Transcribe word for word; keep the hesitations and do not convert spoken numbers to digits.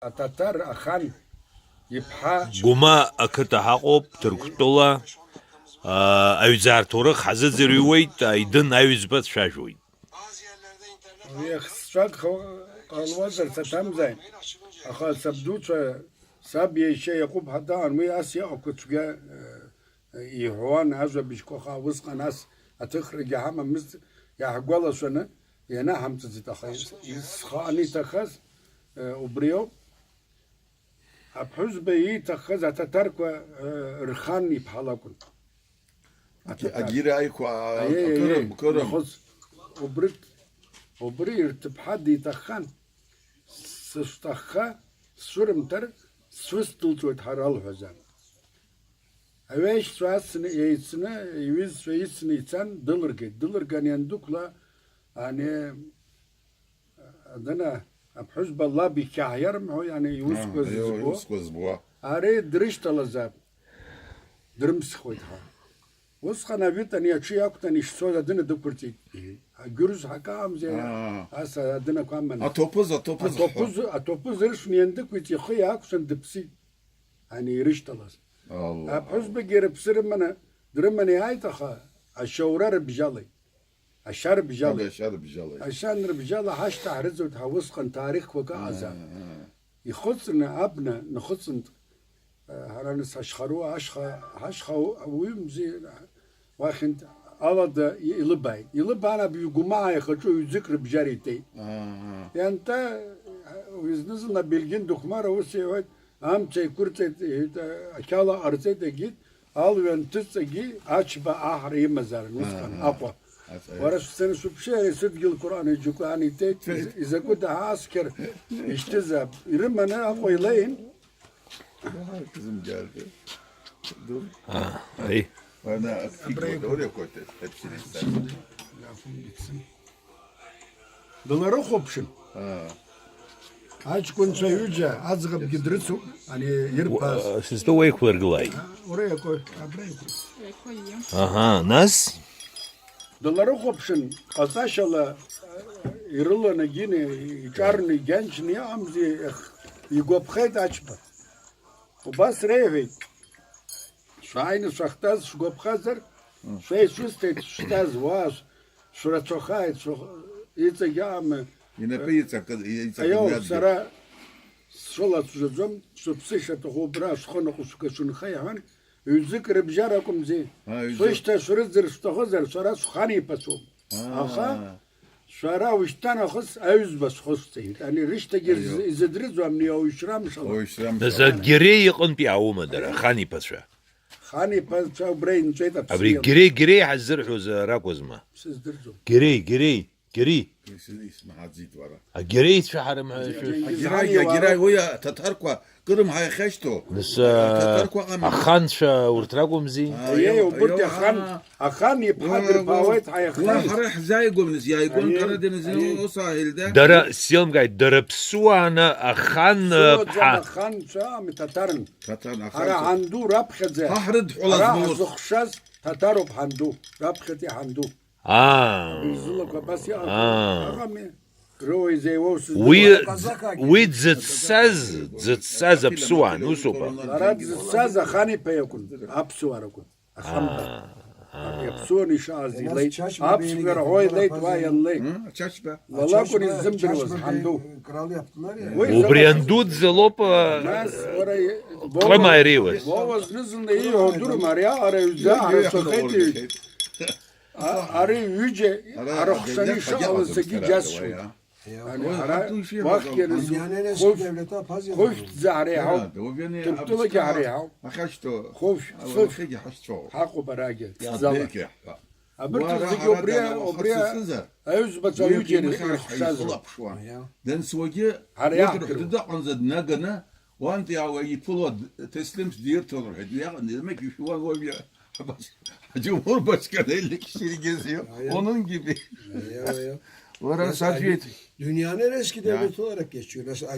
Аҭаҭар ахан иԥҳа. Гәыма ақыҭа ҳаҟоуп, Ҭырқәтәыла, аа, аҩӡаа рҭоурых ҳазыӡырҩуеит, Аидын аҩӡба дцәажәоит. Уи ахсцәак ха-, ҟалуазарц аҭамзааит, аха сабдуцәа, саб иашьа Иаҟәыԥ ҳаҭаан уи ас иҟақәоу цәгьа, э, иҳәуан ажәабжьқәа, аха усҟан ас аҭыхрагьы ҳамамызт, иаҳгәалашәаны ианаҳамҵаӡеит, аха ис-, ис-, схы аниҭахаз, э, убриоуп. Аԥҳәызба ииҭаххаз аҭаҭарқәа, э, рхан иԥҳа лакәын. Аҭаҭар. Агьира аиқәа, аиеи, аиеи, акырым, кырым. Нахыс убри, убри рҭыԥҳа диҭаххан, сышҭахха, сшәырымҭар, сшәысдылҵоит ҳәа ралҳәазар. Аҩеишьцәа ацны, еицны, иҩызцәа ицны ицан, дылыргеит. Дылырган иандәықәла, ани, адына, аԥҳәызба лаб иқьаҳ иарымҳәо, ани, иусқәа Аа, зызбо. Иусқәа збуа. Ари дрышьҭалазаап, дрымсхуеит ҳәа. Усҟан ажәытә ани аҽы иақәтәан ишцоз адына дықәырҵеит, иҳәеит. Агьырз ҳакаамзеи, Аа. Ас адынақәа аманы. Аҭоԥыз, аҭоԥыз ҳәа. Аҭоԥыз, аҭоԥыз ыршәны иандәықәиҵ, ихы иаақәшәан дыԥсит. Ани ирышьҭалаз. Аллах. Аԥҳәызбагьы рыԥсы рыманы, дрыманы иааит, аха ашьоура рыбжьалеит. Ашьа рыбжьалеит. Ашьа рыбжьалеит. Ашьа анрыбжьала, ҳашьҭаҳрыҵоит ҳәа усҟан ҭаарыхқәак ыҟазаап. Аа, аа. Ихыҵны абна нахыҵынтә, ҳара нас ҳашьхару, ашьха, ҳашьха уҩымзи, уахьынтә алада илыбааит. Илыбаан абҩгәымаа ихаҿы ҩӡык рыбжьара итеит. Аа. Ианта, уи зны-зынла Бельгин дыхәмар аус иҳәоит, амца еиқәырҵеит, иҳәеит, ақьала ҟарҵеит, егьит, алҩа нҭыҵ, егьи Ачба аҳра имазаарын усҟан, Аҳа. Аҟәа. Аҵаҩы. Уара шәцаны шәыԥшы, ари сыдгьыл Қәыран иџьука анитеит, Ҵеит. Изакәыда ҳаскьар ишьҭызаап. Ирыманы Аҟәа илеин, Зымгьаргьы. Ду. А, ай. Вона активно Абрейку. Говорю, какой-то, это через Дыларыхәаԥшын. А. Аҷкәынцәа ҩыџьа аӡӷабгьы дрыцуп, ани ирԥаз. Уа, сызтәу уеиқәлыргылааит. А, ура иакәы, абра иакәы. Аҳа, нас? Дыларыхәаԥшын, ҟаҵашьала ирыланагьы, иҿарны, иганчны иҟамзи, ех, игәаԥхеит Аҷба. Убас реиҳәеит, шәааины шәахьтәаз шәгәаԥхазар, шәеицәысҭеит шәтәаз, уа шәрацәахааит, шәых-, иҵегь аама. Инапы иҵакы-, иҵакны Аиоу, иадгьыл. Сара сшылацәажәаӡом, шәыԥсы шаҭаху убра шәхы ныҟәышәга шәынха, иҳәан, ҩӡык рыбжьар акәымзи. А, ҩӡык. Шәышьҭа шәрыӡыр шәҭахызар, шәара шәханеиԥацәоуп. Аа. Аха шәара ушьҭа нахыс аҩӡба шәхысҵеит. Ани рышьҭагьы Аио. Изы-, изыдырӡуам, ни ауаҩшьрамшала. Ауаҩшьрамшала. Нас Герей иҟынтә иааума дара, Хан иԥацәа? Хан иԥацәа убра инҵәеит Абри аԥсыҩала. Герей, Герей ҳаззырҳәоз ракәызма? Сыздырӡом. Герей, Герей, Герей. Ис-, исмаҳаӡеит уара. Агерейцәа ҳарым-, Џьенгьыз Агерай, Хан иуаа агерай, роуп. Уи аҭаҭарқәа Кырым ҳаихьашьҭоу? Нас, а, аҭаҭарқәа ыҟами? Аханцәа урҭ ракәымзи? Аиеи, аиеи, убырҭ аиеи, ахан, аа. Ахан иԥҳа Уа, дырбаауеит уа, ҳаихьнеит. Уа ҳара иаҳзааигәамызт, иааигон Аиеи, Карадина зны аиеи. Ус ааҳәеит, да? Дара, сзеилымкааит, дара ԥсуааны ахан, Ԥсуаӡам, ԥҳа. Аханцәа ами, ҭаҭарын. Ҭаҭарын, Ҳара аханцәа. Ҳанду раԥхьаӡа, Ҳа ҳрыдҳәалаз ҳара бауц. Ҳзыхшаз ҭаҭароуп ҳанду, раԥхьатәи ҳанду. Аа. Изылақәа абас иҟақәоу Аа. Ыҟами. Рыуа изеиуоу сыздыруа. Уи, Аказақагьы. Уи дзыццаз, дзыццаз аԥсуаан, усоуп. Лара дзыццаз ахан иԥа иакәын, аԥсуаа ракәын. Ахамба. Аа, аа. Иаԥсуан ишааз Нас илеит. Чачба Аԥсшәа беигеит, рҳәо илеит, Абрахам уа ианлеи. М? Чачба. Лалакәын Чачба, изымдыруаз, Чачба ҳанду. Беи-, крал иаптнар, Уи Убри зыҟаҵаз. Андуӡӡа лоуп, а, Нас, уара, Ҟрымаа иреиуаз. Вова зны-зынла ииҳәо удыруама, ари аҟара ҩӡа Ииҳәо ҳарацәахеит, удыруама. А, ари ҩыџьа Ара арыхшаны адәы ишыҟалаз иаҟаӡам зегьы сара џьасшьоит. Уаиа. Ани Уа ҳара ҳатәы ишәиҳәаз уахьгьы ауп. рзы Ианелес хәышә, киблета ԥаза хәышә иҟоуп. Ӡаҳреиҳау, Иара, Довиане Ҭырқәтәылагьы абысҭа ҳреиҳау. Ахьашьҭоу, Хәышә, ауаа хәышә. Рхыгьы ҳашьцәоуп. Ҳаҟоуп арагьы, Иа ҭӡала. Бекьа ҳәа. Абырҭ Уа рзегьы ара убри, дара уахыццызар, убри аҩӡбацәа уи ҩыџьа ахьынхара ирыхшазароуп. Ҳаихылаԥшуан. Аиа. Дансуагьы Ҳара урҭ иаҳдыруа. Рыхәда аҟынӡа днаганы, уантәи ауаҩ иԥыло д-, Теслимс дирҭон рҳәеит. Уи аҟны, дырмагь ишәуан уажәы. Абас, аџьумур баҵәганы илықьшьыргьы зио, Аиа. Онунгьы би. Аиа, аиа. Уара Нас саӡәит. Ари дунеи анересгьы Иа. Дагәҭаларак иаҿу, нас